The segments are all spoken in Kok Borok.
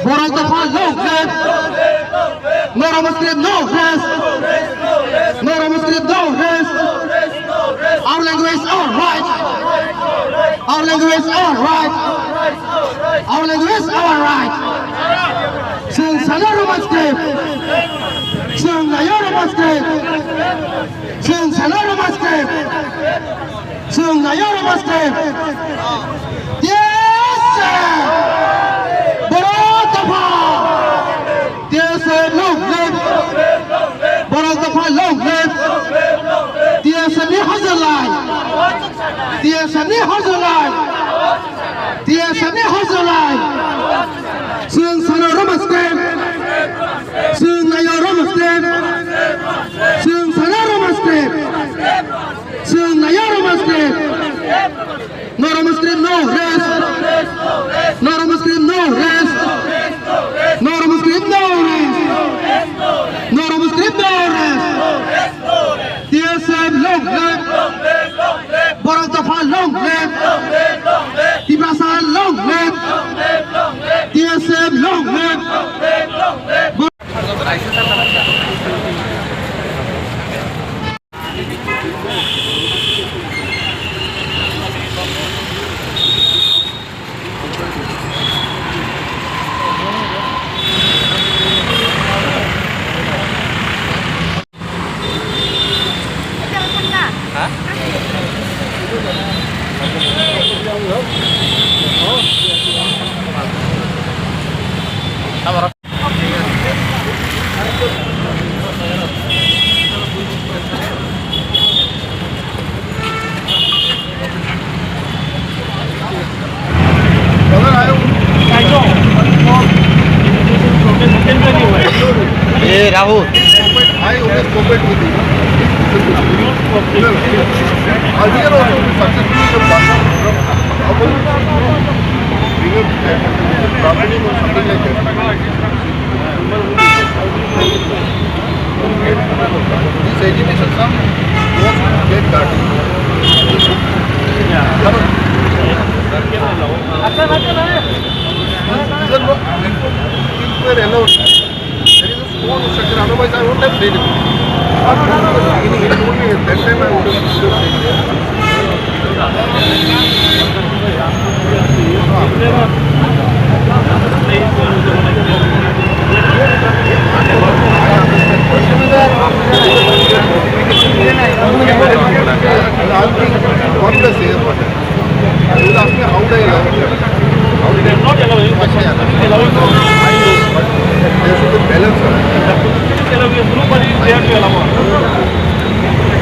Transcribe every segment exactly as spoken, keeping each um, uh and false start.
Borok dopha long live. Noro Muslim no rest. Noro Muslim no rest. Our language, our right. Our language, our right. Our language, our right. Chwng sana Roma script. Chwng nayo Roma script. Chwng sana Roma script. Chwng nayo Roma script. Yes, sir. Borok dopha. T S F long live. Borok dopha long live. T S F ni hojolai. T S F ni hojolai. T S F ni hojolai. Chwng sana Roma script. Chwng nayo Roma script. Chwng sana Roma script. Chwng nayo Roma script. Noro Muslim no rest. Noro Muslim no rest. Noro Muslim no rest. Noro Muslim no rest. T S F long live. Borok dopha long live. Tiprasa long live. T S F long live. Hey, Rahul. I always cooperate with you. Earlier also we successfully have done our own, you know, bringing up, uh, traveling or something like that. This agitation some was get dark. Karon, these are not people who were allowed. There is a small structure, otherwise I won't have said it. That time I would have said it. What is the same one? You will ask me how they allow. How did I not allow you? But I allow you. I know, but there should be balance. Nobody is there to allow.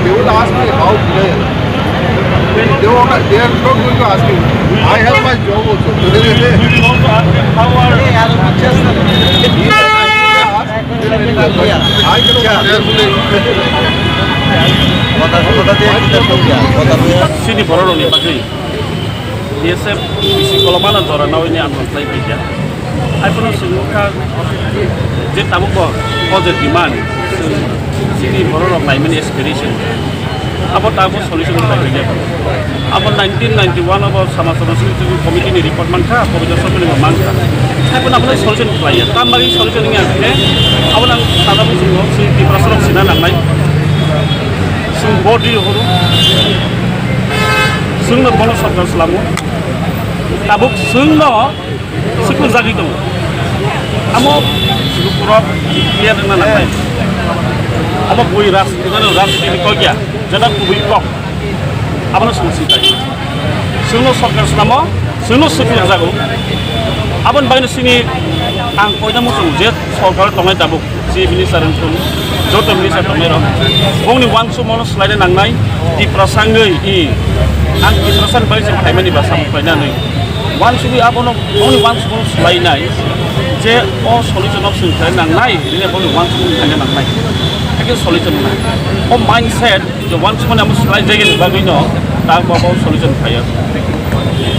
They will ask me how did I allow. They will not, they are not going to ask me. I have my job also. They will say, you will also ask me how are. Chini bororokni bagwi B S F bisi kolomano jora nawi ni andolon khlai phaikha. Haiphano chwng nukha je tabukbo o je demand, chwng chini bororok naimani aspiration. Abo tabuk solution khlai phaikha. Abo nineteen ninety-one abo Samaj Jana Samiti Committee ni report mankha, Pabitra Sarkar ni bo mankha. Haiphano abono solution khlaiya. Tam bagwi solution wngya khe, abono ang sajagwi chwng Tiprasarok sina nangnai. Chwng body horo. Chwngno bono sarkar swlamo. Tabuk chwngno Sikul jagwi tongo. Amo sikul puro clear wngna nangnai. Amo bui ras-, rajniti ni kok ya, jada kubui kok. Abono chwng sitai. Chwngno sarkar swlamo, chwngno sikul jago. Aboni bagwino chini ang koina muchung je sarkar tongnai tabuk. Chief Minister wngthung, joto minister tongnairok, bongni uansukmano swlaina nangnai, Tiprasa wngwi, i, ang Tiprasani bagwi se phaimani ba samung khlaina hinwi. Uansugwi abono, bongni uansukmano swlainai, je o solution no chwng khlaina nangnai, rine bongni uansukmano khlaina nangnai. Hakhe solution wngnai. O mindset, je uansukmani amo swlai jagani bagwino, ta bo bo solution phaiya.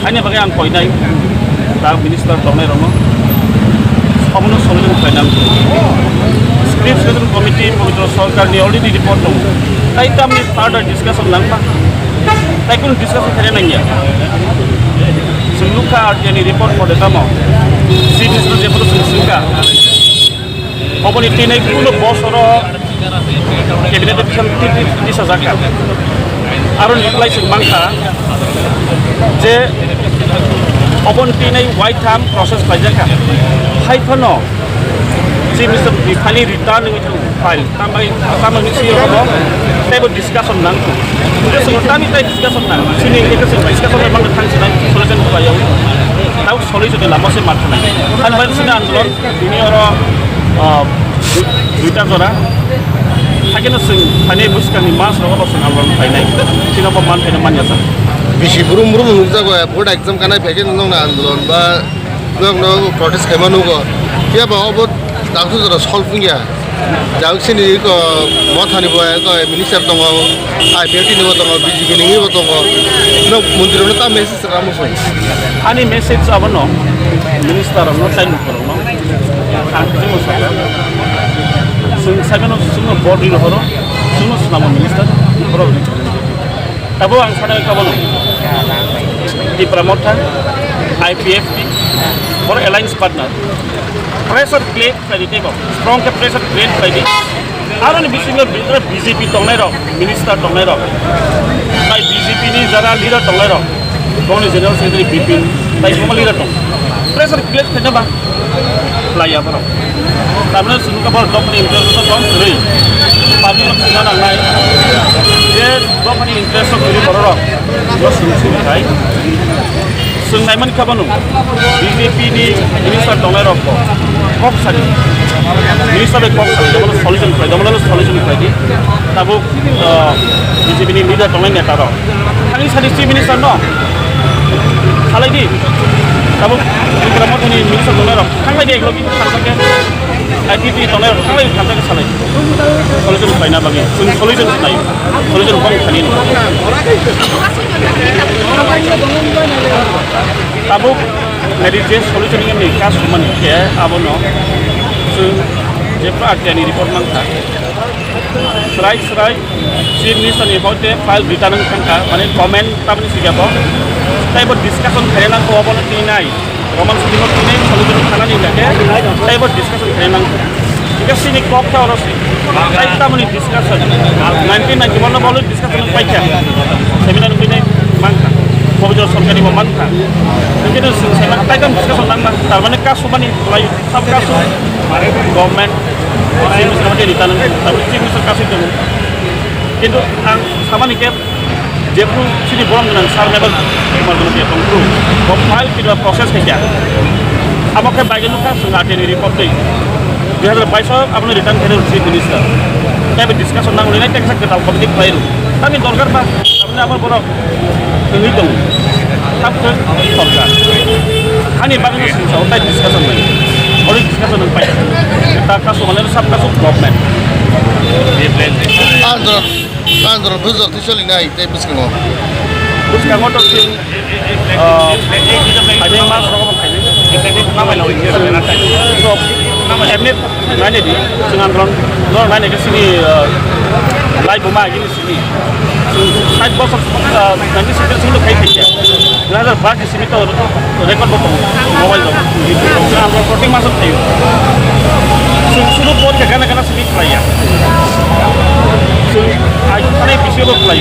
Ani bagwi ang koinai, ta minister tongnai rokno, omono solution khlainai. Script Selection Committee, Pabitra Sarkar ni already report tongo. Tai tamni further discussion nangma? Tai kunu discussion khaina nangya. Chwng nukha R T I ni report pore tamo. Chief Minister je phano swng swngkha, oboni tini kuno bosoro cabinet decision ti-, ti-, tisajak kha. Aro reply swng mankha je oboni tini waitham process khlaijak kha. Hai phano Chief Minister ni thani return wngwi thang file. Tambai, tambai ni siyoko teibo discussion nang. Hingke chwng tamni tai discussion nang. Chini hingke chwng discussion bai mangno thang sinai solution khlai ya. Tau solution ni lama se ma thanai. Hal bai sini andolon, ini oro, ah, du-, duita jora. Hakeno chwng thani bwskangni mas rogo bo chwng andolon khlainai. Chino bo man khaina man ya sa. Bisi brum brum nukjago, board exam kanai phaikhe nokno andolon ba nokno protest khaima nugo. Phiya ba obo tangsu jora solve wngya. Jang sini ko mothani bo ko minister tongo, I P F T ni bo tongo, B J P ni bo tongo. No montri no ta message ramo song. Ani message abono minister no time ko no. Ang timo sa. Sung sa no sung body ro horo. Sung no snamo minister. Boro ni. Tabo ang sana ka bono. Tipra Motha, I P F T, or alliance partner. Pressure create khlai di teibo. Strong khe pressure create khlai di. Aroni bisingo B J P tongnai rok, minister tongnai rok. Tai B J P ni jara leader tongnai rok. Bongni general secretary Bipin, tai bongma leader tong. Pressure create khlai ba. Khlai ya borok. Tamni sunu ka borok dopni interest to tom kwrwi. Public no khna nangnai. Je dopni interest to kwrwi borok rok. Bo sunu sunu khai. Sung nai man kha bono. B J P ni minister tongnai rok bo. Kok sari. Minister bai kok sari. Domo solution khlai. Domo solution khlai di. Tabuk, uh, B J P ni leader tongnai neta rok. Thani sadi Chief Minister no. Salai di. Tabuk Tipra Motha ni minister tongnai rok. Thanglai di eklogi thangsa khe. I P P tongnai rok thanglai di thangsa khe salai. Solution khlaina bagwi. Solution khlai. Solution bong thani no. Tabuk nadi je solution ni ka sumani khe abono. Sung je pra aktiyani report mangkha. Srai srai Chief Minister ni hoite file return wng thangkha, mane comment tamni swijabo. Tei bo discussion khaina nangkho obono tini nai. Roman swijamo tini nai solution khanani hingkha khe tei bo discussion khaina nangkho. Hingkhe sini kok khe oro se. Tai tamoni discussion. Nineteen ninety-one no bolo discussion wng paikha. Seminar wngwi nai mankha. Pabitra Sarkar ni bo mankha. Hingkhe no seminar tai tam discussion nangma. Tarmane kasubani lai. Sab kasu government, Chief Minister mate return, tapi Chief Minister kasu itu. Kintu ang samani ke, jepun sini borom dengan sar mebel, margana dia tongkru. Bo file kita proses kaya. Amo ke bagian luka sunga teni report dei. Dua ribu dua puluh abang return kena Chief Minister. Tapi discussion nang ulai text kita politik baru. Tapi dorkar ba, tapi apa borok wngwi tongo. Tabuk khe sorkar. Ani bagwino sini sao tai discussion nai. Ori discussion nang pai. Ta kasu mane sab kasu government. Andro, andro bujor tisoli nai tei bwskango. Bwskango to sing, ah, phainai mas rogo phainai. So, emni nai di, sing andron, no nai di sini, ah, lai buma gini. Sini, sait bosor, ah, nineteen sixty sini khai thai khe. Dui hazar bais ni simi to record bo tongo, mobile rok. Sini ang proting masuk thaio. Sini sunu por khe gana gana sini khlaiya. Sini ai thani bisi bo khlai.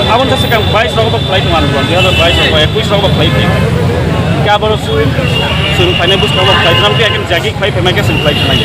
Abon jase kang bais rok bo khlai tongo ang, dui hazar bais rok, ekuis rok bo khlai thai. Khe aboro sini, sini phainai bus rok bo khlai. Nam khe akin jagi khlai phaima khe sini khlai thanai.